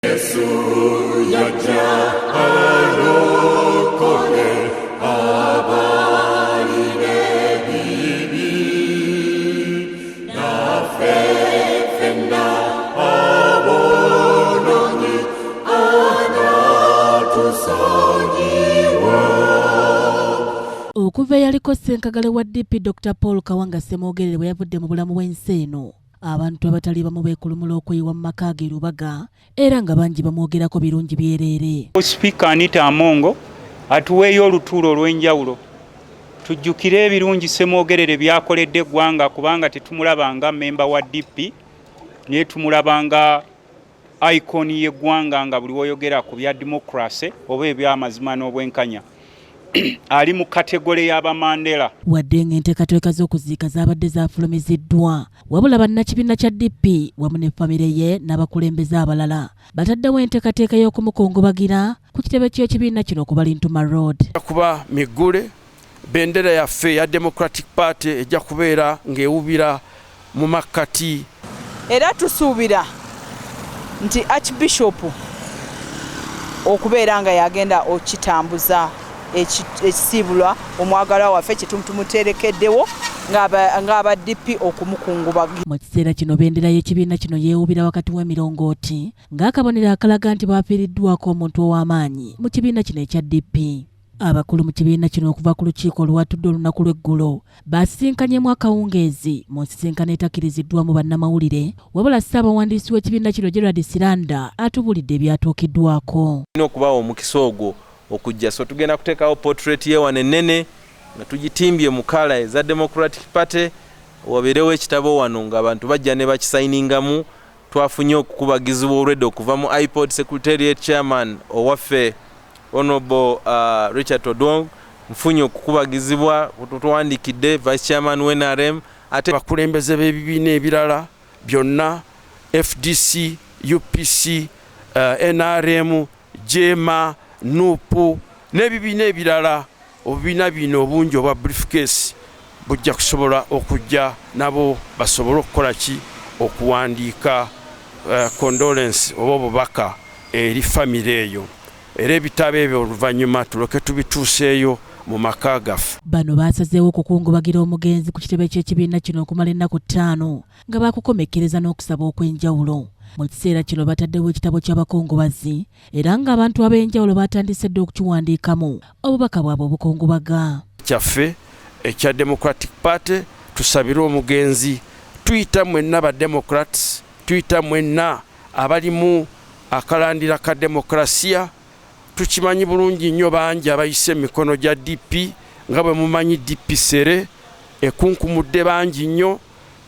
Yesu yajja alokole abalina ebibi, naffe ffenna aboononyi anatusonyiwa. Okuva eyaliko ssenkagale wa DP Dr Paul Kawanga Ssemwogerere bwe yavudde mu bulamu bw'ensi eno, abantu abatali bamu beekulumula okuyiwa mu maka ge Lubaga era nga bangi bamwogerako birungi byereere. Sipiika Anita Amongo atuweeyo olutuulo olw'enjawulo tujjukire ebirungi Ssemwogerere by'akoledde eggwanga, kubanga tetumulaba nga mmemba wa DP naye tumulaba nga icon y'eggwanga, nga buli woyogera ku bya democracy oba ebyamazima n'obwenkanya ali mu category y'Abamandela. Wadde ng'enteekateeka z'okuziika zaabadde zaafulumiziddwa, wabula bannakibiina kya DP wamu ne famire ye n'abakulembeze abalala bataddewo enteekateeka y'okumukungubagira ku kitebe ky'ekibiina kino ku Balintuma Road. Kuba miggule, bendera yaffe ya Democratic Party ejja kubeera ng'ewubira mu makkati. Era tusuubira nti Archbishop okubeera nga yagenda okitambuza ekisiibulwa omwagalwa waffe kyetumutumuterekeddewo ng'aba DP okumukungubagira. Mu kiseera kino bendera y'ekibiina kino yeewubira wakati w'emirongooti ng'akabonero akalaga nti bafiiriddwako omuntu ow'amaanyi mu kibiina kino ekya DP. Abakulu mu kibiina kino okuva ku lukiiko olwatudde olunaku lw'eggulo basisinkanyemu akawungeezi mu nsisinkano etakkiriziddwamu bannamawulire, wabula ssaabawandiisi w'ekibiina kino Gerald Siranda atubuulidde ebyatuukiddwako. Tulina okubawa omukisa ogwo okujja, so tugenda kuteekawo portrait ye wano ennene nga tugitimbye mu colour eza Democratic Party, wabeerewo ekitabo wano ng'abantu bajja ne bakisayiningamu. Twafunye okukubagizibwa olwedda okuva mu IPOD Secretariat Chairman owaffe Honorable Richard Todwong, nfunye okukubagizibwa tuwandikidde Vice Chairman wa NRM ate abakulembeze b'ebibiina ebirala byonna FDC, UPC, NRM, JEEMA, NUP n'ebibiina ebirala. Obubiina bino obungi obwa briefcase bujja kusobola okujja nabo basobole okukola ki, okuwandiika condolence oba obubaka eri famire eyo, era ebitabo ebyo oluvannyuma tuleke tubituuseeyo mu maka gaffe. Bano baasazeewo okukungubagira omugenzi ku kitebe ky'ekibiina kino okumala ennaku 5 nga baakukomekkereza n'okusaba okw'enjawulo. Mu kiseera kino bataddewo ekitabo ky'abakungubazi era ng'abantu ab'enjawulo baatandise dda okukiwandiikamu obubaka bwabwe obukungubaga. Kyaffe ekya Democratic Party tusabire omugenzi, tuyita mwenna ba Democrats, tuyita mwenna abalimu akalandira ka demokrasiya. Tukimanyi bulungi nnyo bangi abayise emikono gya DP, nga bwe mumanyi DP sere ekunkumudde bangi nnyo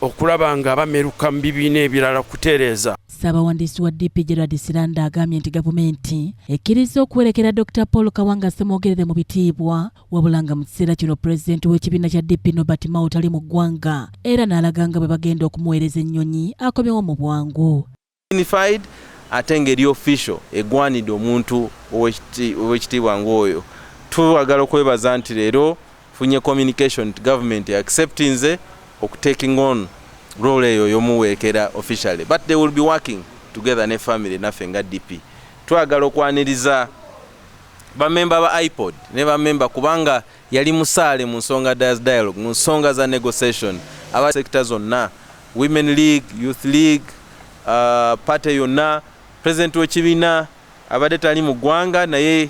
okulaba nga bameruka mu bibiina ebirala kutereeza. Ssaabawandiisi wa DP Gerald Siranda agambye nti gavumenti ekkiriza okuwerekera Dr Paul Kawanga Ssemwogerere mu bitiibwa, wabula nga mu kiseera kino pulezidenti w'ekibiina kya DP Norbert Mao tali mu ggwanga, era n'alaga nga bwe bagenda okumuweereza ennyonyi akomyewo mu bwangu. Dignified ate ng'eri official egwanidde omuntu ow'ekitiibwa ng'oyo. Twagala okwebaza nti leero funye communication nti government acceptinze okutaking on role eyo y'omuwerekera officially, but they will be working together ne family naffe nga DP. Twagala okwaniriza bamemba ba IPOD ne bamemba, kubanga yali musaale mu nsonga dialogue, mu nsonga za negotiation, aba sector zonna, Women League, Youth League, party yonna. President w'ekibiina abadde tali mu ggwanga, naye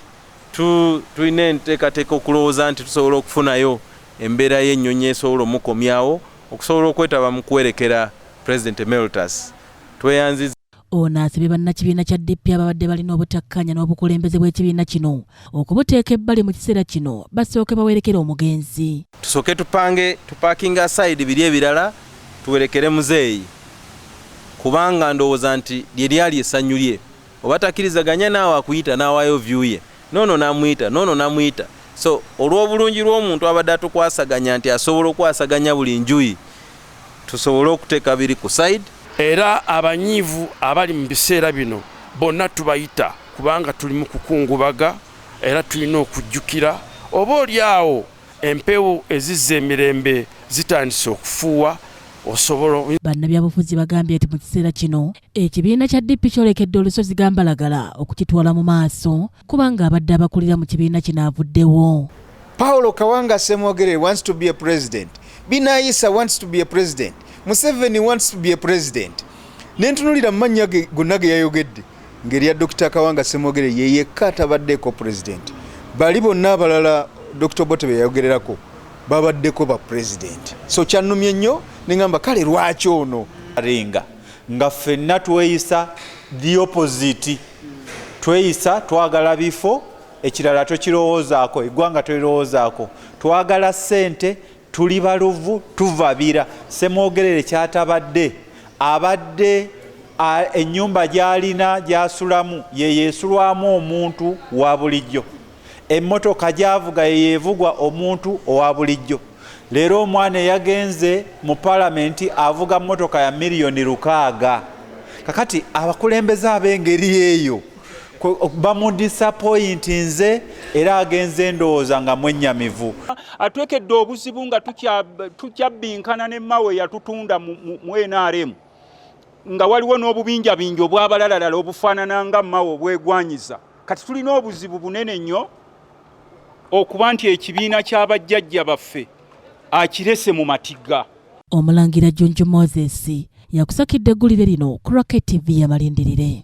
tulina enteekateeka okulowooza nti tusobola okufunayo embeera y'ennyonyi esobola omukomyawo okusobola okwetaba mu kuwerekera President Emeritus. Tweyanziza. Ono asabye bannakibiina kya DP ababadde balina obutakkaanya n'obukulembeze bw'ekibiina kino okubuteeka ebbali mu kiseera kino basooke bawerekere omugenzi. Tusooke tupange, tuparkinga aside biri ebirala, tuwerekere muzeeyi, kubanga ndowooza nti lye lyali essanyu lye. Oba takkirizaganya naawe akuyita n'awaayo view ye, noono n'amuyita, noono n'amuyita. So olw'obulungi lw'omuntu abadde atukwasaganya nti asobola okukwasaganya buli njuyi, tusobole okuteeka biri ku side. Era abanyiivu abali mu biseera bino bonna tubayita, kubanga tuli mu kukungubaga era tulina okujjukira oba oli awo empewo ezizza emirembe zitandise okufuuwa. Osobola. Bannabyabufuzi bagambye nti mu kiseera kino ekibiina kya DP kyolekedde olusozi gambalagala okukitwala mu maaso, kubanga abadde abakulira mu kibiina kino avuddewo. Paulo Kawanga Ssemogerere wants to be a president. Binaisa wants to be a president. Museveni wants to be a president. Nentunulira mu mannya gonna ge yayogedde, ng'erya Dr. Kawanga Ssemogerere ye yekka atabaddeeko president. Bali bonna abalala Dr. Obote be yayogererako babaddeko ba president. So kyannumye nnyo, ne ŋŋamba, kale lwaki ono? Ringa nga ffenna tweyisa the opposite, tweyisa twagala bifo, ekirala tokirowoozaako, eggwanga tolirowoozaako, twagala ssente, tuli baluvu, tuvabira. Ssemwogerere kyatabadde abadde ennyumba gy'alina gy'asulamu ye yeesulwamu omuntu wa bulijjo, emmotoka gy'avuga ye yeevugwa omuntu owa bulijjo. Leero omwana eyagenze mu palamenti avuga mmotoka ya miliyoni 600. Kakati abakulembeze ab'engeri eyo bamudisappointinze, era agenze ndowooza nga mwennyamivu. Atwekedde obuzibu nga tukyabbinkana ne Mawe yatutunda mu NRM, nga waliwo n'obubinjabinja obwabalalalala obufaanana nga Mawe obwegwanyiza. Kati tulina obuzibu bunene nnyo okuba nti ekibiina ky'abajjajja baffe akirese mu matigga. Omulangira Junju Moses yakusakidde eggulire lino ku Rocket TV y'amalindirire.